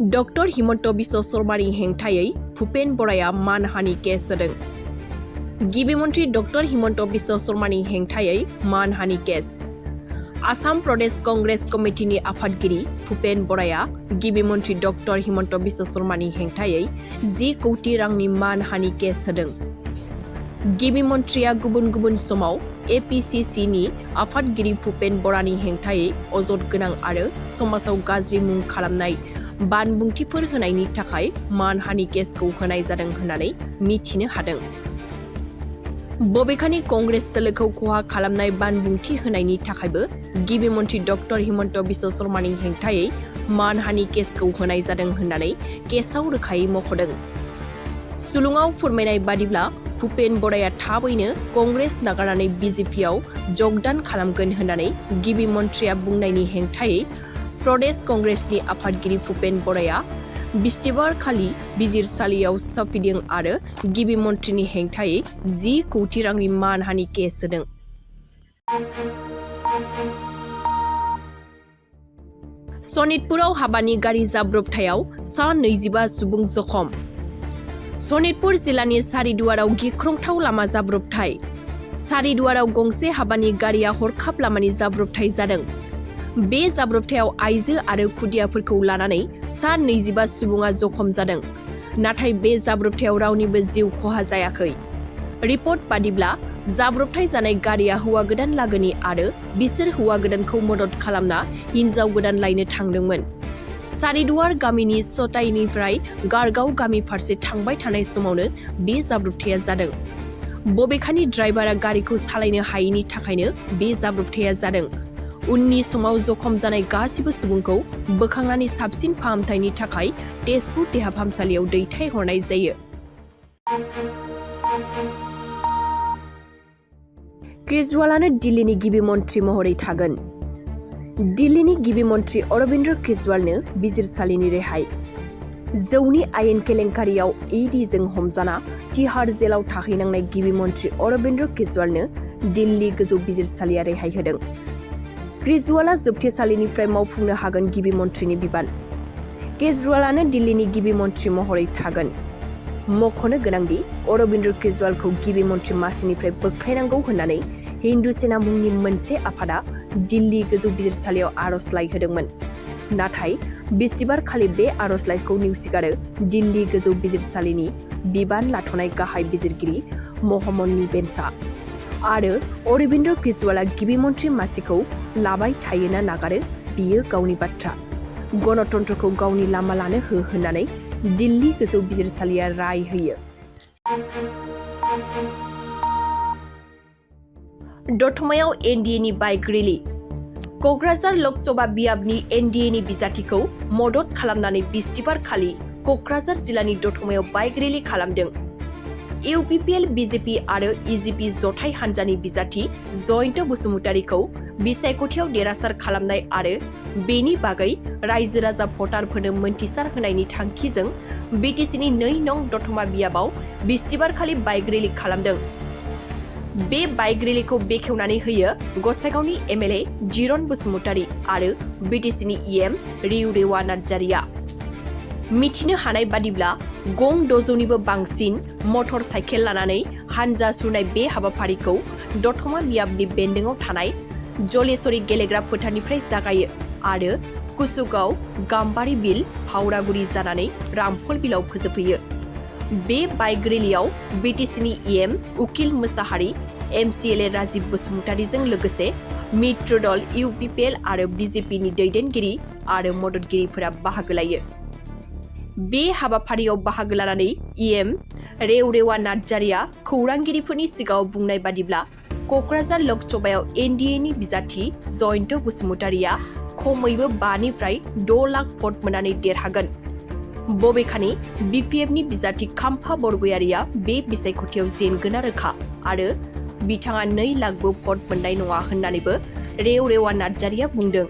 Doctor Himanta Biswa शर्मानि हेंथायै भूपेन बराया मानहानि case होदों। गिबि मन्थ्रि डॉक्टर हिमंत बिश्व शर्मानि हेंथायै मानहानि केस। आसाम प्रदेश कांग्रेस कमिटिनि आफादगिरि भूपेन बराया गिबि मन्थ्रि डॉक्टर हिमंत बिश्व शर्मानि हेंथायै 10 कौटि रांनि मानहानि केस होदों। गिबि मन्थ्रिया गुबुन गुबुन समाव APCC नि आफादगिरि भूपेन बरानि हेंथायै अजद गोनां आरो समाजाव गाज्रि मुं खालामनाय बानबुंथिफोर होनायनि थाखाय मानहानि केसखौ होनाय जादों होननानै मिथिनो हादों। बबेखानि कंग्रेस दोलोखौ खहा खालामनाय बानबुंथि होनायनि थाखायबो गिबि मन्थ्रि डॉक्टर हिमंत बिश्व शर्मानि हेंथायै मानहानि केसखौ होनाय जादों होननानै केसआव रोखायै मख'दों। सुलुङाव फोरमायनाय बादिब्ला भूपेन बराया थाबैनो कंग्रेस नागारनानै BJPआव जगदान खालामगोन होननानै गिबि मन्थ्रिया बुंनायनि हेंथायै प्रदेश कांग्रेसनि आफादगिरि भूपेन बराया बिस्तिबार खालि बिजिरसालियाव सफैदों आरो गिबि मन्थ्रिनि हेंथायै 10 कौटि रांनि मानहानि केस होदों। सनितपुराव हाबानि गारि जाब्रबथायाव सा 25 सुबुं जखम। सनितपुर जिल्लानि सारिदुवाराव गिख्रंथाव लामा जाब्रबथाय। सारिदुवाराव गंसे हाबानि गारिया हरखाब लामानि जाब्रबथाय जादों। बे जाब्रबथायाव आइजो आरो खुदियाफोरखौ लानानै सा 25 सुबुङा जखम जादों। नाथाय बे जाब्रबथायाव रावनिबो जिउ खहा जायाखै। रिपर्ट बादिब्ला जाब्रबथाय जानाय गारिया हौवा गोदान लागोनि आरो बिसोर हौवा गोदानखौ मदद खालामना हिनजाव गोदान लायनो थांदोंमोन। सारिदुवार गामिनि सताइनिफ्राय गारगाव गामि फारसे थांबाय थानाय समावनो बे जाब्रबथाया जादों। बबेखानि ड्राइभारा गारिखौ सालायनो हायैनि थाखायनो बे जाब्रबथाया जादों। उननि समाव जखम जानाय गासिबो सुबुंखौ बोखांनानै साबसिन फाहामथायनि थाखाय तेजपुर देहा फाहामसालियाव दैथायहरनाय जायो। केजरीवालानो दिल्लीनि गिबि मन्थ्रि महरै थागोन। दिल्लीनि गिबि मन्थ्रि अरविंद केजरीवालनो बिजिरसालिनि रेहाय। जौनि आयेन केलेंकारियाव EDजों हमजाना तिहार जेलाव थाहैनांनाय गिबि मन्थ्रि अरविंद केजरीवालनो दिल्ली गोजौ बिजिरसालिया रेहाय होदों। केजरीवाला जोबथेसालिनिफ्राय मावफुंनो हागोन गिबि मन्थ्रिनि बिबान। केजरीवालानो दिल्लीनि गिबि मन्थ्रि महरै थागोन। मख'नो गोनांदि अरविंद केजरीवालखौ गिबि मन्थ्रि मासिनिफ्राय बोख्लायनांगौ होननानै हिन्दु सेना मुंनि मोनसे आफादा दिल्ली गोजौ बिजिरसालियाव आर'जलाइ होदोंमोन। नाथाय बिस्तिबार खालि बे आर'जलाइखौ नेवसिगारो दिल्ली गोजौ बिजिरसालिनि बिबान लाथ'नाय गाहाय बिजिरगिरि महम्मदनि बेन्चआ। आरो अरविंद केजरीवाला गिबि मन्थ्रि मासिखौ लाबाय थायो ना नागारो बियो गावनि बाथ्रा। गणतन्त्रखौ गावनि लामा लानो हो होननानै दिल्ली गोजौ बिजिरसालिया राय होयो। दतमायाव NDAनि बाइक रेली। क'क्राझार लकसभा बियाबनि NDAनि बिजाथिखौ मदद खालामनानै बिस्तिबार खालि क'क्राझार जिल्लानि दतमायाव बाइक रेली खालामदों। UPPL BJP आरो EJP जथाय हान्जानि बिजाथि जयन्त बसुमतारीखौ बिसायख'थियाव देरहासार खालामनाय आरो बेनि बागै रायजो राजा भटारफोरनो मोनथिसार होनायनि थांखिजों BTCनि 2 नं दतमा बियाबाव बिस्तिबार खालि बाइक रेली खालामदों। बे बाइक रेलीखौ बेखेवनानै होयो गसाइगावनि MLA जिरन बसुमतारी आरो BTCनि EM रेवा नार्जारिया। मिथिनो हानाय बादिब्ला गं 600निबो बांसिन मटर साइकेल लानानै हानजा सुरनाय बे हाबाफारिखौ दतमा बियाबनि बेन्दोङाव थानाय जलेश्वरी गेलेग्रा फोथारनिफ्राय जागायो आरो कुसुगाव, गाम्बारी बिल, फावरागुरि जानानै रामफल बिलाव फोजोबहैयो। बे बाइक रेलीयाव BTCनि EM उकिल मोसाहारि, MCLA राजीव बसुमतारीजों लोगोसे मित्र दल UPPL आरो BJPनि दैदेनगिरि आरो मददगिरिफोरा बाहागो लायो। बे हाबाफारियाव बाहागो लानानै EM रेवा नार्जारिया खौरांगिरिफोरनि सिगाङाव बुंनाय बादिब्ला क'क्राझार लकसभायाव NDAनि बिजाथि जयन्त बसुमतारीया खमैबो 5 निफ्राय 6 लाख भट मोननानै देरहागोन। बबेखानि BPFनि बिजाथि खाम्फा बरगयारिया बे बिसायख'थियाव जेनगोना रोखा आरो बिथाङा 2 लाखबो भट मोननाय नङा होननानैबो रेवा नार्जारिया बुंदों।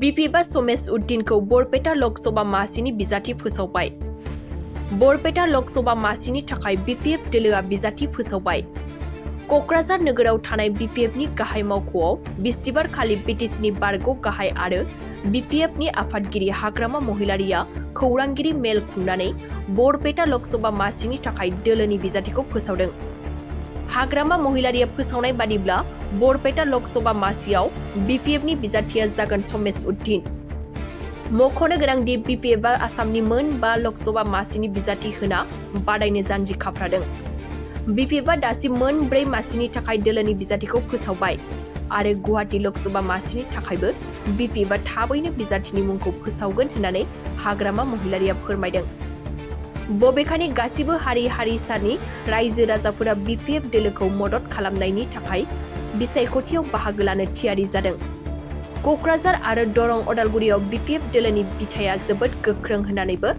BPFआ समेश उद्दिनखौ बरपेटा लकसभा मासिनि बिजाथि फोसावबाय। बरपेटा लकसभा मासिनि थाखाय BPF दोलोआ बिजाथि फोसावबाय। क'क्राझार नोगोराव थानाय BPFनि गाहाय मावख'आव बिस्तिबार खालि BTCनि बारग' गाहाय आरो BPFनि आफादगिरि हाग्रामा महिलारिया खौरांगिरि मेल खुंनानै बरपेटा लकसभा मासिनि थाखाय दोलोनि बिजाथिखौ फोसावदों। हाग्रामा महिलारिया फोसावनाय बादिब्ला बरपेटा लकसभा मासियाव BPFनि बिजाथिया जागोन समेश उद्दीन। मख'नो गोनांदि BPFआ आसामनि मोन 5 लकसभा मासिनि बिजाथि होना बादायनो जानजि खाफ्रादों। BPFआ दासिम मोन 4 मासिनि थाखाय दोलोनि बिजाथिखौ फोसावबाय आरो गुवाहाटी लकसभा मासिनि थाखायबो BPFआ थाबैनो बिजाथिनि मुंखौ फोसावगोन होननानै हाग्रामा महिलारिया फोरमायदों। बबेखानि गासिबो हारि-हारिसानि रायजो राजाफोरा BPF दोलोखौ मदद खालामनायनि थाखाय बिसायख'थियाव बाहागो लानो थियारि जादों। क'क्राझार आरो दरं अदालगुरियाव BPF दोलोनि बिथाया जोबोद गोख्रों होननानैबो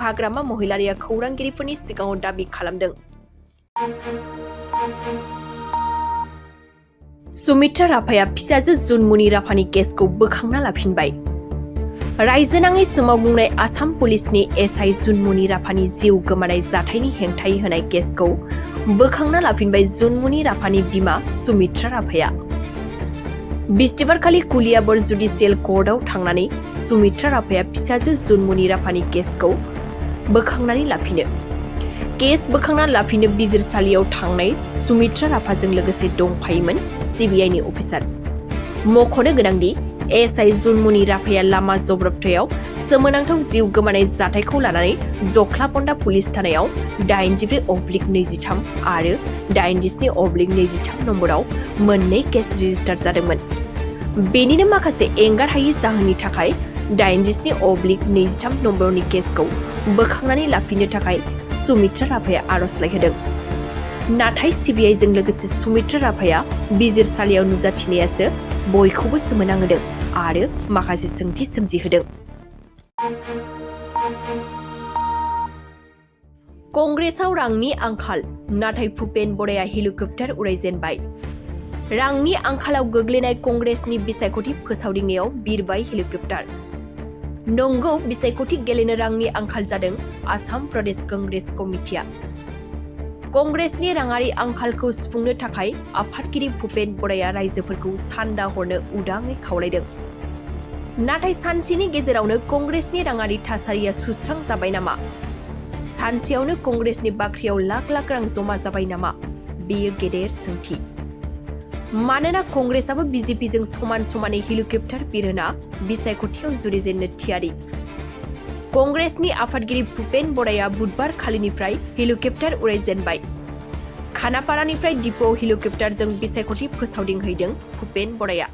हाग्रामा महिलारिया खौरांगिरिफोरनि सिगाङाव दाबि खालामदों। सुमित्रा राभाया फिसाजो जुनमुनि राभानि केसखौ बोखांना लाफिनबाय। रायजो नाङै सोमावग्लुंनाय आसाम पुलिसनि SI जुनमुनि राभानि जिउ गोमानाय जाथायनि हेंथायै होनाय केसखौ बोखांना लाफिनबाय जुनमुनि राभानि बिमा सुमित्रा राभाया। बिस्तिबारखालि कुलियाबर जुडिसियेल कर्टआव थांनानै सुमित्रा राभाया फिसाजो जुनमुनि राभानि केसखौ बोखांनानै लाफिनो। केस बोखांना लाफिनो बिजिरसालियाव थांनाय सुमित्रा राभाजों लोगोसे दंफायोमोन CBIनि अफिसार। मख'नो गोनांदि SI जुनमुनि राभाया लामा जब्रबथायाव सोमोनांथाव जिउ गोमानाय जाथायखौ लानानै जख्लाबन्दा पुलिस थानायाव 84/23 आरो 87/23 नम्बराव मोननै केस रेजिस्टार जादोंमोन। बेनिनो माखासे एंगारहायि जाहोननि थाखाय 87/23 नम्बरनि केसखौ बोखांनानै लाफिननो थाखाय सुमित्रा राभाया आर'जलाइ होदों। नाथाय CBIजों लोगोसे सुमित्रा राभाया बिजिरसालियाव नुजाथिनायासो बयखौबो सोमोनांहोदों आरो माखासे सोंथि सोमजिहोदों। कंग्रेसआव रांनि आंखाल, नाथाय भुपेन बराया हेलिकप्टार उरायजेनबाय। रांनि आंखालाव गोग्लैनाय कंग्रेसनि बिसायख'थि फोसावदिंनायाव बिरबाय हेलिकप्टार। नंगौ, बिसायख'थि गेलेनो रांनि आंखाल जादों आसाम प्रदेश कंग्रेस कमिटिया। कंग्रेसनि राङारि आंखालखौ सुफुंनो थाखाय आफादगिरि भुपेन बराया रायजोफोरखौ सान्दा हरनो उदाङै खावलायदों। नाथाय सानसेनि गेजेरावनो कंग्रेसनि राङारि थासारिया सुस्रांजाबाय नामा? सानसेयावनो कंग्रेसनि बाख्रियाव लाख लाख रां जमा जाबाय नामा? बेयो गेदेर सोंथि। मानोना कंग्रेसआबो BJPजों समान समानै हेलिकप्टार बिरहोना बिसायख'थियाव जुरिजेननो थियारि। कंग्रेसनि आफादगिरि भुपेन बराया बुधबार खालिनिफ्राय हेलिकप्टार उरायजेनबाय। खानापारानिफ्राय डिपोआव हेलिकप्टारजों बिसायख'थि फोसावदिंहैदों भुपेन बराया।